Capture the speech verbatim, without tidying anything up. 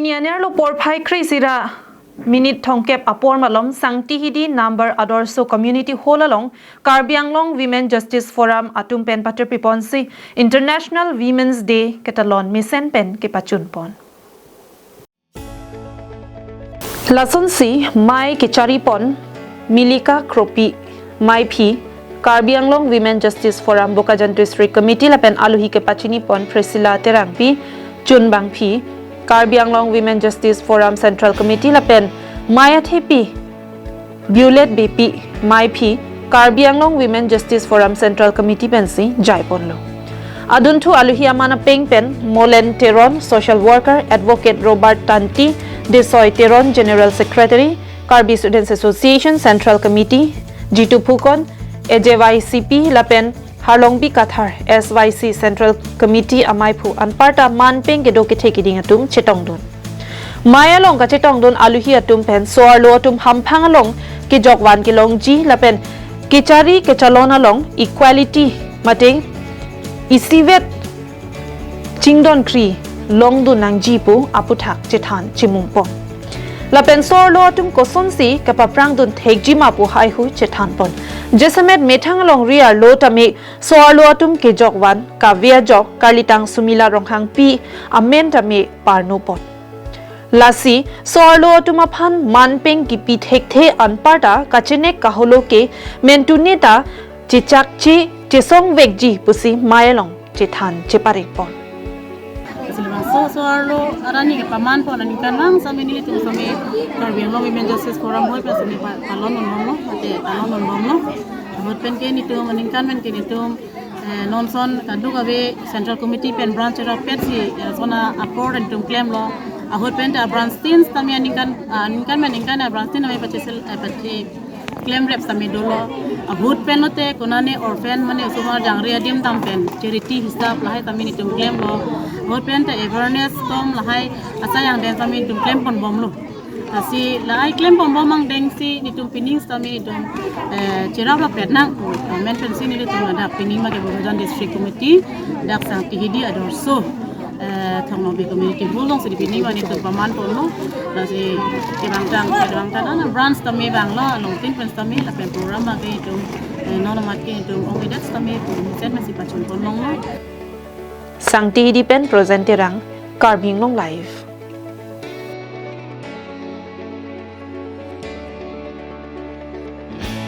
Nianerlo porphai kre-isi ra minute thomkep apor malom Sangti Hidi number Adorsho Community Hall along Karbi Anglong Women Justice Forum atum pen patirpiponsi International Women's Day ketalon mesen pen kepachunpon. Lasonsi mei kecharipon Milika Kropi, meiphi, Karbi Anglong Women Justice Forum Bokajan District Committee lapen aluhi kepachinipon Priscilla Terangpi, chunbangphi, Karbi Anglong Women Justice Forum Central Committee lapen mei athepi Violet Beypi, meiphi, Karbi Anglong Women Justice Forum Central Committee pensi jaiponlo. Adunthu aluhi aman apeng pen Molen Teron, Social Worker, Advocate Robert Tanti, Desoi Teron, General Secretary, Karbi Students Association Central Committee, Jitu Phukon, A J Y C P lapen Harlongbi Kathar, S Y C Central Committee ameiphu anparta manpeng kedo kethe kiding atum chetongdun. Mei along kachetongdun aluhi atum pen so-arlo atum hamphang along kejokvan kelongji lapen kechari kechalon along equality mate isivet chingdonkri longdun nangji pu aputhak chethan chimungpon. Lapen so-arlo atum kosonsi kapaprangdun thekji ma pu haihui chethanpon. Jasemet methang along ri-arlo tame so-arlo atum kejokvan kave ajok karlitang Sumila Ronghangpi amen tame parnopon. Lasi so-arlo atum aphan manpeng kipi thekthe anparta kachenek kaholo ke mentune ta chechakche chesongvekji pusi mei along chethan cheparepon. Silbangso so-arlo arni kepamanpon aningkanvang sami nelitum sami Karbi Anglong Women Justice Forum hoi pen sami pa-, talonponbomlo, mate talonponbomlo. Ahut pen ke nelitum aningkan pen ke nelitum, eh, nonson kadokave Central Committee pen branch rapetsi, eh, sona apor nelitum klemlo. Ahut pen ta branch tin sami aningkan, ah, aningkan pen aningkan a branch tin sami pachesel, eh, pache klemrep sami dolo. Ahut pen lote konane orphan mane osomar jangre adim dam pen charity hisap lahai sami nelitum klemlo. Ahut pen ta awareness tom lahai asai angdeng sami nelitum klemponbomlo. Lasi lahai klemponbom angdengsi nelitum pining sami nelitum, eh, cherap rapet nang. Amen pensi nelitum ladak pining ma ke Bokajan District Committee dak Sangti Hidi Adorsho, eh, Thong Nokbe Community Hall alongsi pining ma nelitum pamanponlo. Lasi kevangtang, kevangtang ana branch tame vanglo, along tin pen tame lapen program ma ke itum, eh, non amat ke itum ong edet tame pu mesen masi pachunponlonglo. Sangti Hidi pen Rosen Terang, Karbi Anglong Live.